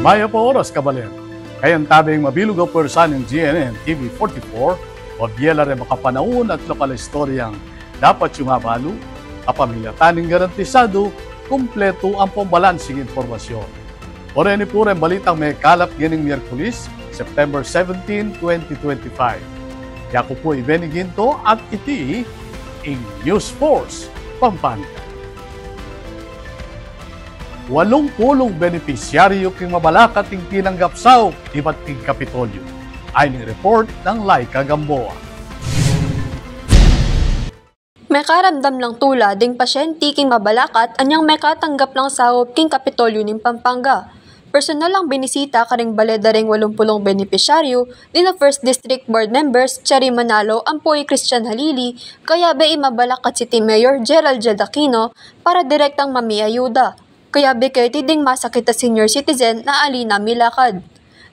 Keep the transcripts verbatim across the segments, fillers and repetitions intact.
Mayap a oras, kabalen. Kayabe ing mabilug a pwersa ning G N N T V forty-four, mabie la reng makapanaun at lokal a istoryang dapat yung abalu, kapamilatan ning garantisadu, kumpletu ampong balansing impormasyon. O reni pu reng balitang mekalap ngening Miyerkules, September seventeen, twenty twenty-five. Yaku pu i Benny Ginto at iti ing News Force Pampanga. Walung pulung benepisyaryu king mabalakat ing tinanggap saup ibat king Kapitolyo. Ayni ing report nang Laika Gamboa. Mekaramdam lang tula ding pasyente king mabalakat anyang mekatanggap lang saup king Kapitolyo ning Pampanga. Personal lang binisita karing bale da ring walumpulung benepisyaryu nina First District Board Members Cherry Manalo ampo i Christian Halili, kayabe i Mabalacat City Mayor Gerald Jed Aquino para direktang mamiayuda. Kayabe keti ding masakit a senior citizen na ali na milakad.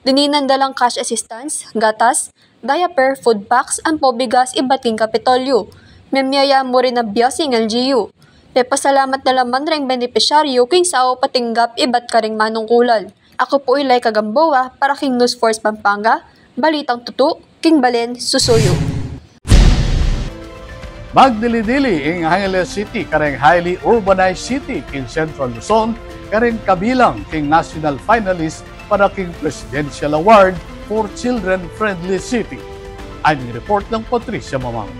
Dininan da lang cash assistance, gatas, diaper, food packs, ampo bigas ibat king Kapitolyo. Memiaya mu rin a bias ing L G U. Pepasalamat na la man reng benepisyaryu king saup a tinggap ibat karing manungkulan. Aku pu i Laika Gamboa para king News Force Pampanga, balitang tutu, king balen susuyu. Magdili-dili ing Angeles City kareng highly urbanized city king Central Luzon kareng kabilang king national finalist para king Presidential Award for Children Friendly City. Ayni ing report nang Patricia Mamang.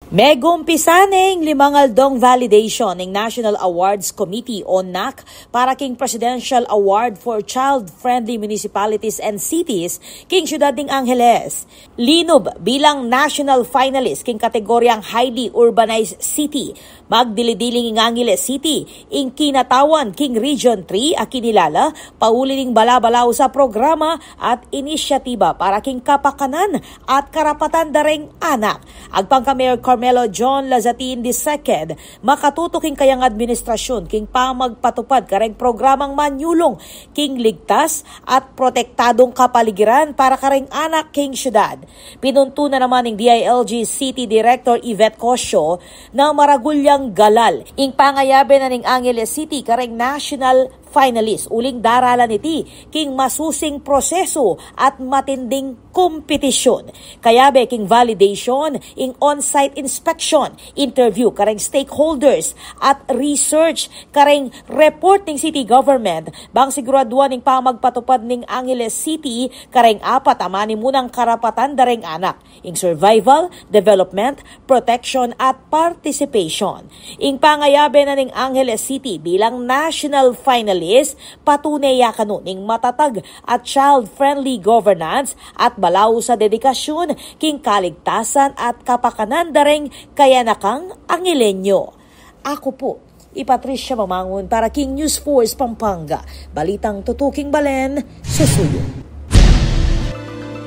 Megumpisa ne ing limang aldong validation ning National Awards Committee o NAC para king Presidential Award for Child-Friendly Municipalities and Cities king siyudad ning Angeles. Linub bilang national finalist king kategoryang highly urbanized city, magdili-dili ing Angeles City ing kinatawan king Region three a kinilala pauli ning balabalaus a programa at inisyatiba para king kapakanan at karapatan da reng anak. Agpang ka Mayor Carmelo John Lazatin the second, makatutu king kayang administrasyun king pamagpatupad kareng programang manyulung king ligtas at protektadung kapaligiran para kareng anak king siyudad. Pinuntunan naman ning D I L G City Director Yvette Cosio na maragul yang galal ing pangayabe na ning Angeles City kareng national finalist uling daralan iti king masusing prosesu at matinding kompetisyun. Kayabe king validation, ing on-site inspection, interview kareng stakeholders, at research kareng report ning city government, bang siguraduan ing pamagpatupad ning Angeles City kareng apat a manimunang karapatan da reng anak, ing survival, development, protection, at participation. Ing pangayabe na ning Angeles City bilang national finalist, patune ya kanu ning matatag at child-friendly governance at balaus a dedikasyun king kaligtasan at kapakanan da reng kayanakang Angelenyo. Aku pu i Patricia Mamangun para king News Force Pampanga. Balitang tutu king balen, susuyu.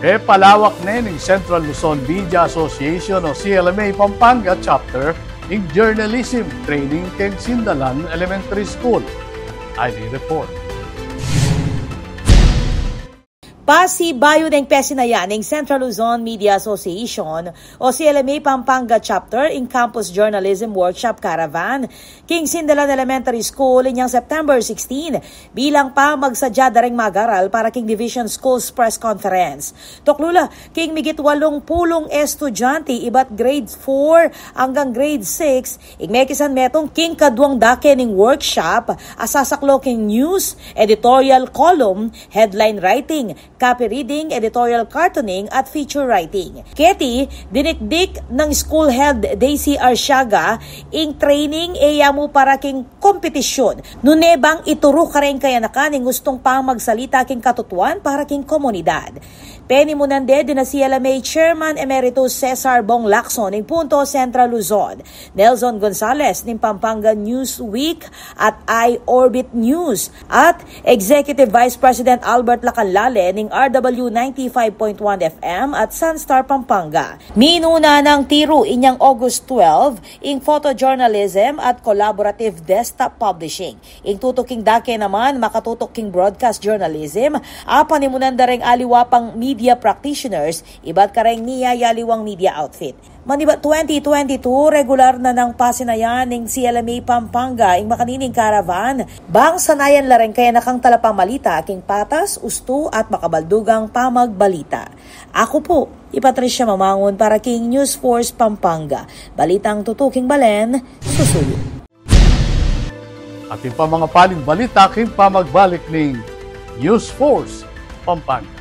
Pepalawak ne ning Central Luzon Media Association o C L M A Pampanga Chapter ing journalism training keng Sindalan Elementary School. Ayni ing report. Pasibayu neng pesinayan ning Central Luzon Media Association o C L M A Pampanga Chapter ing Campus Journalism Workshop Caravan king Sindalan Elementary School inyang September sixteen bilang pamagsadya da reng mag-aral para king Division Schools Press Conference. Tuklu la king migit walung pulung estudyante ibat grade four anggang grade six ing mekisan metung king kaduang dake ning workshop a sasaklu king news, editorial column, headline writing, copy reading, editorial cartooning, at feature writing. Keti, dinikdik nang school head Daisy Arsiaga ing training e ya mu para king kompetisyun, nune bang ituru kareng kayanakan ing ustung pamagsalita king katutuan para king komunidad. Penimunan de dina C L M A Chairman Emeritus Cesar Bong Lacson ning Punto Central Luzon, Nelson Gonzales ning Pampanga News Week at iOrbit News, at Executive Vice President Albert Lacanlale ning R W ninety-five point one F M at Sunstar Pampanga. Minuna nang tiru inyang August twelve ing photojournalism at collaborative desk Vista Publishing. Ing tutuking dake naman makatutuk king broadcast journalism, apanimunan da reng aliwa pang media practitioners, ibat kareng miyayaliwang media outfit. Manibat twenty twenty-two, regular na nang pasinayan ning C L M A Pampanga ing makanining caravan, bang sanayan la reng kayanakang talapamalita king patas, ustu at makabaldugang pamagbalita. Aku pu i Patricia Mamangun para king News Force Pampanga. Balitang tutuking balen, susuyu. Atin pa mangapaling balita king pamagbalik ning News Force Pampanga.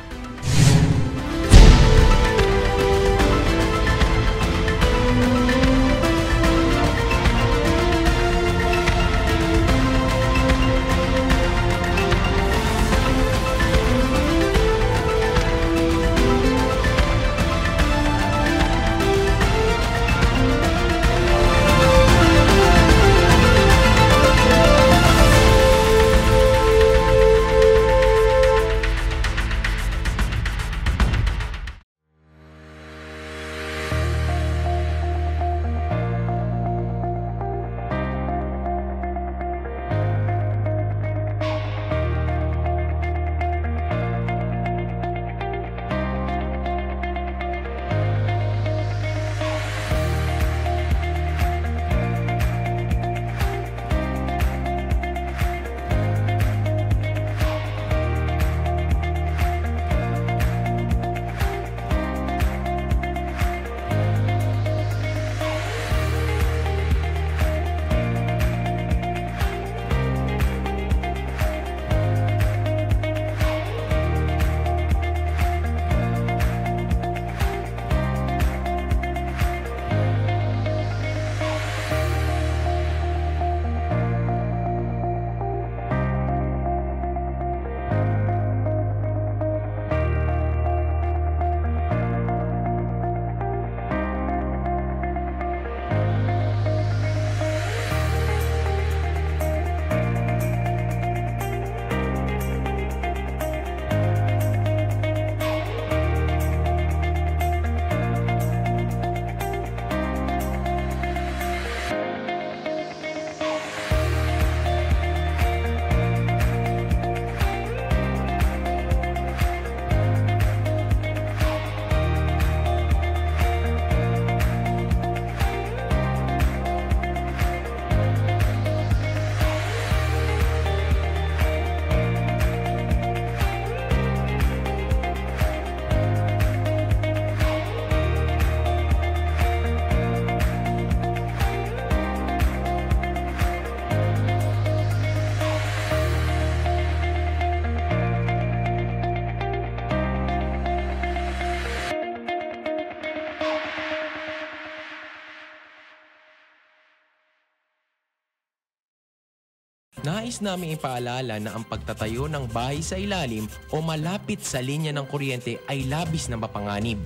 Nais naming ipaalala na ang pagtatayo ng bahay sa ilalim o malapit sa linya ng kuryente ay labis na mapanganib.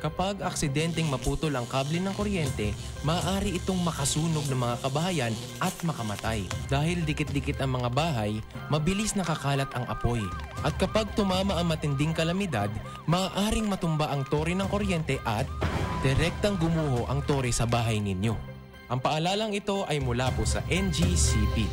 Kapag aksidenteng maputol ang kable ng kuryente, maaari itong makasunog ng mga kabahayan at makamatay. Dahil dikit-dikit ang mga bahay, mabilis nakakalat ang apoy. At kapag tumama ang matinding kalamidad, maaaring matumba ang tore ng kuryente at direktang gumuho ang tore sa bahay ninyo. Ang paalalang ito ay mula po sa N G C P.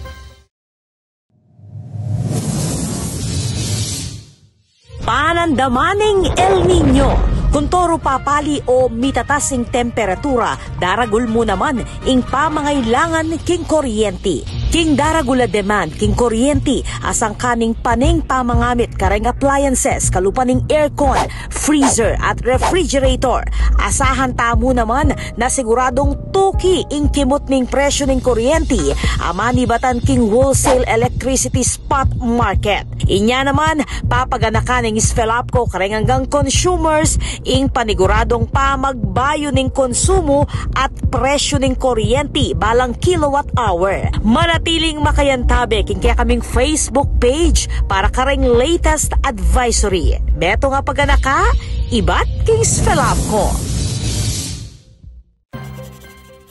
Panandaman ning El Niño. Kuntoru papali o mitatas ing temperatura, daragul mu naman ing pamangailangan king kuryenti. King daragul a demand king kuryenti, asangka ning pane ing pamangamit kareng appliances, kalupa ning aircon, freezer at refrigerator. Asahan tamu naman na siguradung tuki ing kimut ning presyu ning kuryenti a manibatan king wholesale electricity spot market. Inya naman, papaganakan ning SFELAPCO kareng anggang consumers ing paniguradung pamagbayu ning konsumu at presyu ning kuryenti balang kilowatt hour. Manatiling makayantabe king kekaming Facebook page para kareng latest advisory. Metung a paganaka ibat king SFELAPCO.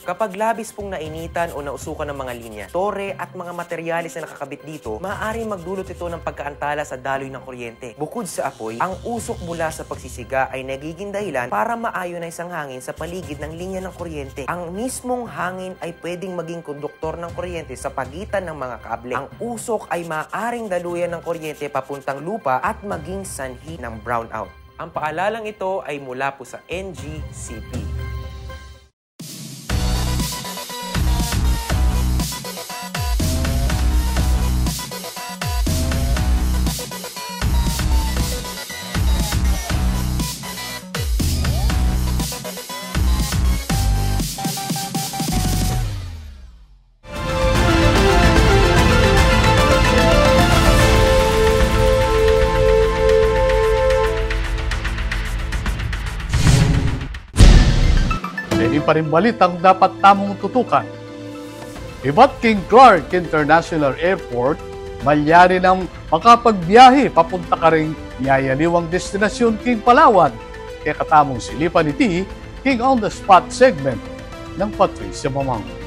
Kapag labis pong nainitan o nausukan ng mga linya, tore at mga materyales na nakakabit dito, maaaring magdulot ito ng pagkaantala sa daloy ng kuryente. Bukod sa apoy, ang usok mula sa pagsisiga ay nagiging dahilan para ma-ionize ang hangin sa paligid ng linya ng kuryente. Ang mismong hangin ay pwedeng maging konduktor ng kuryente sa pagitan ng mga kable. Ang usok ay maaaring daluyan ng kuryente papuntang lupa at maging sanhi ng brownout. Ang paalalang ito ay mula po sa N G C P. Ini pa rin balitang dapat tamung tutukan. Ibat king Clark International Airport, malyari nang makapagbiyahe papunta karing miyayaliwang destinasyon king Palawan. Kekatamung silipan iti king On the Spot segment nang Patricia Mamang.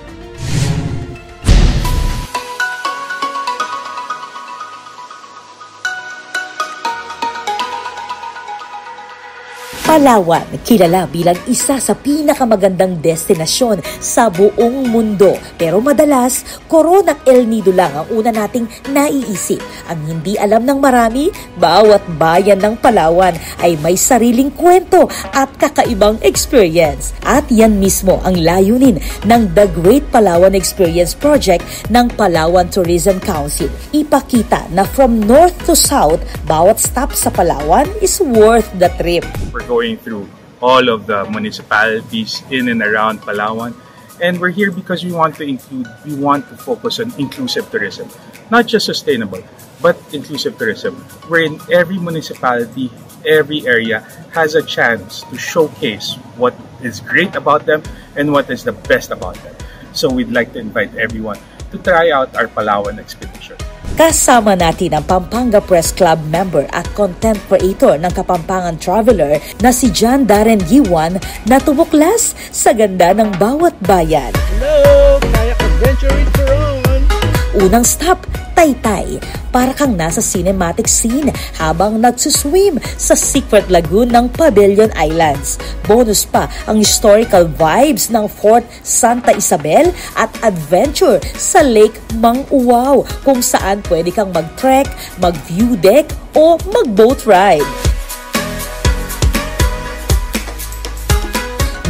Palawan, kilala bilang isa sa pinakamagandang destinasyon sa buong mundo. Pero madalas, Corona at El Nido lang ang una nating naiisip. Ang hindi alam ng marami, bawat bayan ng Palawan ay may sariling kwento at kakaibang experience. At yan mismo ang layunin ng The Great Palawan Experience Project ng Palawan Tourism Council. Ipakita na from north to south, bawat stop sa Palawan is worth the trip. We're going through all of the municipalities in and around Palawan. And we're here because we want to include, we want to focus on inclusive tourism. Not just sustainable, but inclusive tourism, wherein every municipality, every area has a chance to showcase what is great about them and what is the best about them. So we'd like to invite everyone to try out our Palawan expedition. Kasama natin ang Pampanga Press Club member at content creator ng Kapampangan Traveler na si John Darren Guiuan na tumuklas sa ganda ng bawat bayan. Hello! Kayak Adventure in Coron! Unang stop, Taytay. Para kang nasa cinematic scene habang nagsuswim sa secret lagoon ng Pabellon Islands. Bonus pa ang historical vibes ng Fort Santa Isabel at adventure sa Lake Mang Uwao, kung saan pwede kang mag-trek, mag-view deck, o mag-boat ride.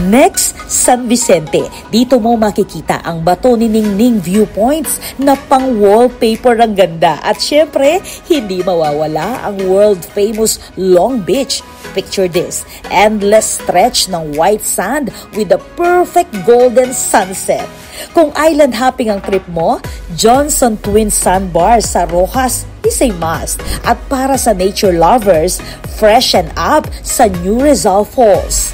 Next, San Vicente. Dito mo makikita ang Bato ni Ningning viewpoints na pang wallpaper ng ganda. At syempre, hindi mawawala ang world famous Long Beach. Picture this, endless stretch ng white sand with the perfect golden sunset. Kung island hopping ang trip mo, Johnson Twin Sandbar sa Roxas is a must. At para sa nature lovers, freshen up sa New Rizal Falls.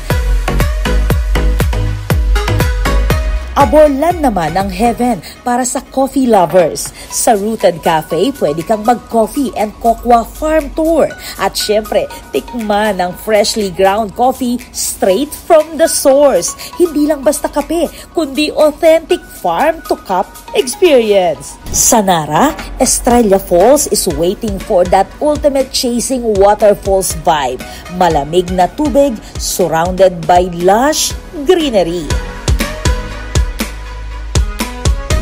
Aborlan naman ang heaven para sa coffee lovers. Sa Rooted Cafe, pwede kang mag-coffee and cocoa farm tour. At syempre, tikman ang freshly ground coffee straight from the source. Hindi lang basta kape, kundi authentic farm to cup experience. Sa Nara, Estrella Falls is waiting for that ultimate chasing waterfalls vibe. Malamig na tubig, surrounded by lush greenery.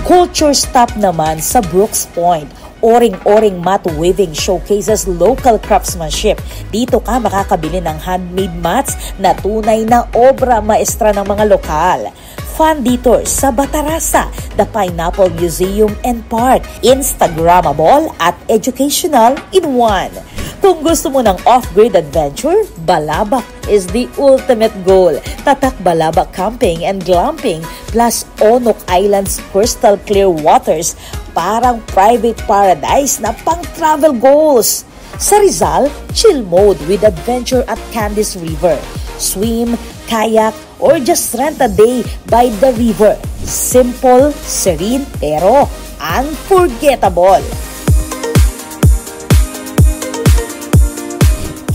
Culture stop naman sa Brooks Point. Oring-oring mat weaving showcases local craftsmanship. Dito ka makakabili ng handmade mats na tunay na obra maestra ng mga lokal. Fun detour sa Batarasa, the Pineapple Museum and Park. Instagrammable at educational in one. Kung gusto mo ng off-grid adventure, Balabac is the ultimate goal. Tatak Balabac Camping and Glamping plus Onok Island's crystal clear waters, parang private paradise na pang travel goals. Sa Rizal, chill mode with adventure at Candice River. Swim, kayak, or just rent a day by the river. Simple, serene, pero unforgettable.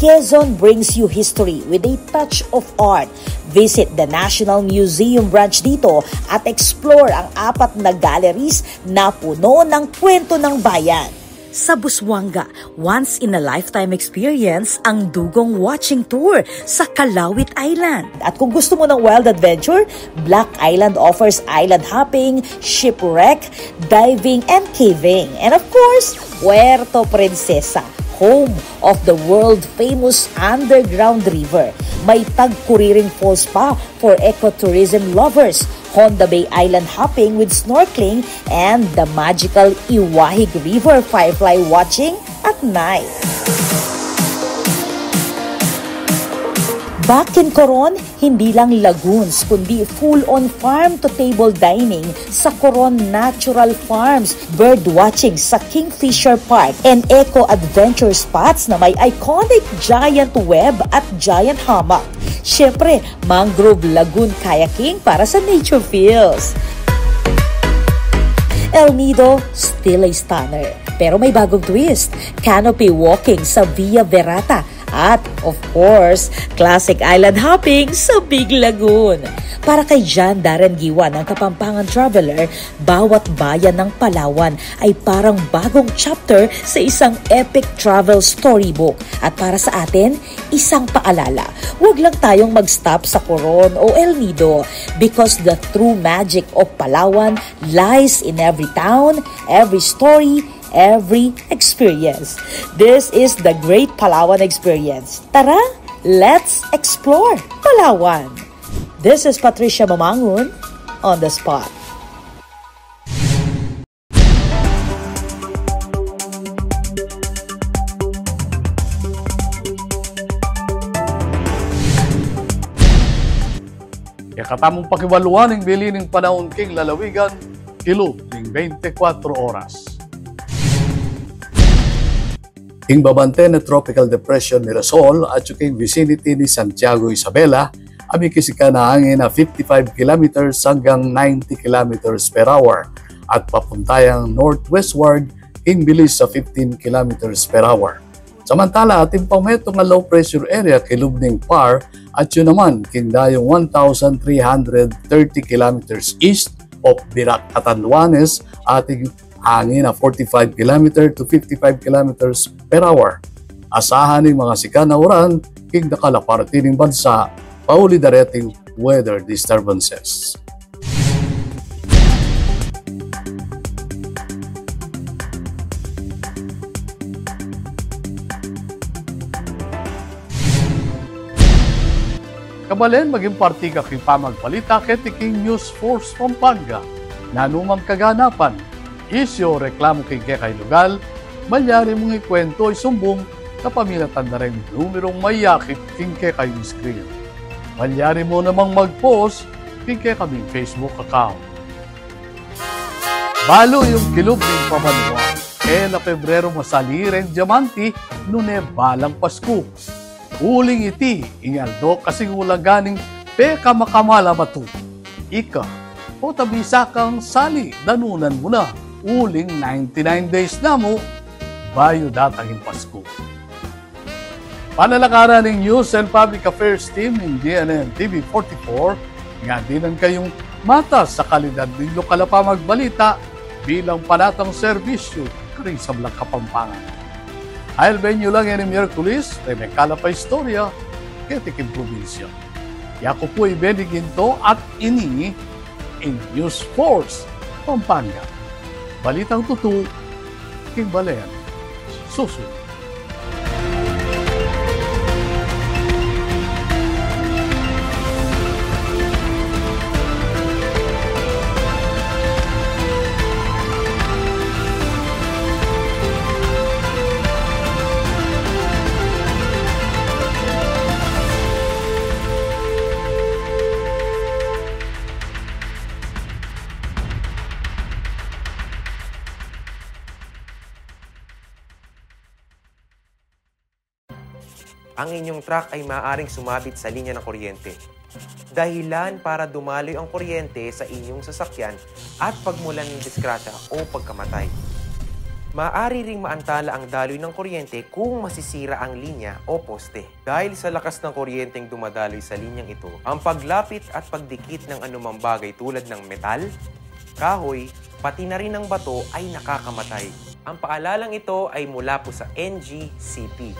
Quezon brings you history with a touch of art. Visit the National Museum branch dito at explore ang apat na galleries na puno ng kwento ng bayan. Sa Busuanga, once in a lifetime experience ang dugong watching tour sa Kalawit Island. At kung gusto mo ng wild adventure, Black Island offers island hopping, shipwreck, diving, and caving. And of course, Puerto Princesa, home of the world-famous underground river. May tagkuriring falls pa for ecotourism lovers, Honda Bay island hopping with snorkeling, and the magical Iwahig River firefly watching at night. Back in Coron, hindi lang lagoons, kundi full-on farm-to-table dining sa Coron Natural Farms, bird watching sa Kingfisher Park, and eco-adventure spots na may iconic giant web at giant hammock. Siyempre, mangrove lagoon kayaking para sa nature feels. El Nido, still a stunner. Pero may bagong twist. Canopy walking sa Via Ferrata. At, of course, classic island hopping sa Big Lagoon. Para kay John Darren Giwan ng Kapampangan Traveler, bawat bayan ng Palawan ay parang bagong chapter sa isang epic travel storybook. At para sa atin, isang paalala, huwag lang tayong mag-stop sa Coron o El Nido, because the true magic of Palawan lies in every town, every story, every experience. This is the Great Palawan Experience. Tara, let's explore Palawan! This is Patricia Mamangun on the spot. Ika tamung pakiwaluan ing bili ning panaun king lalawigan, kilub ning bente kwatro oras. Ing babante na Tropical Depression Mirasol atyu king vicinity ni Santiago Isabela, a mikisikan a angin a fifty-five kilometers hanggang ninety kilometers per hour, at papunta yang northwestward king bilis a fifteen kilometers per hour. Samantala, atin pang metung a low pressure area kilub ning par, atyu naman king dayung one thousand three hundred thirty kilometers east of Virac, Catanduanes, atin angin a forty-five kilometer to fifty-five kilometers per hour. Asahan ing makasikan a uran king dakal a parti ning bansa, pauli dareting weather disturbances. Kabalen, maging parti ka king pamagbalita keti king News Force Pampanga. Nanu mang kaganapan, isyu o reklamu king kekayung lugal, malyari mung ikuwentu o isumbung kapaminatan da reng numerung mayakit king kekayung screen. Malyari mu namang mag-post king kekaming Facebook account. Balu yung kilub ning pamanwan. E la Pebrero masali reng diamante, nune balang Pasku. Uling iti ing aldo kasing ulaga ning pekamakamalam a tut. Ika, o tabisa kang sali, danunan mu na, uling ninety-nine days na mu bayu datang ing Pasku. Panalakaran ning News and Public Affairs Team ning D N N T V forty-four, nga dinan kayung matas a kalidad ning lokal a pamagbalita bilang panatang serbisyu karing sablang Kapampangan. Ailben yu lang ini Miyerkules, reng mekalap a istorya keti king probinsya. Yaku pu i Benny Ginto at ini ing News Force Pampanga. Balitang tutu king balen. Susu. Ang inyong truck ay maaaring sumabit sa linya ng kuryente. Dahilan para dumaloy ang kuryente sa inyong sasakyan at pagmulan ng disgrasya o pagkamatay. Maaari ring maantala ang daloy ng kuryente kung masisira ang linya o poste. Dahil sa lakas ng kuryenteng dumadaloy sa linyang ito, ang paglapit at pagdikit ng anumang bagay tulad ng metal, kahoy, pati na rin ang bato ay nakakamatay. Ang paalalang ito ay mula po sa N G C P.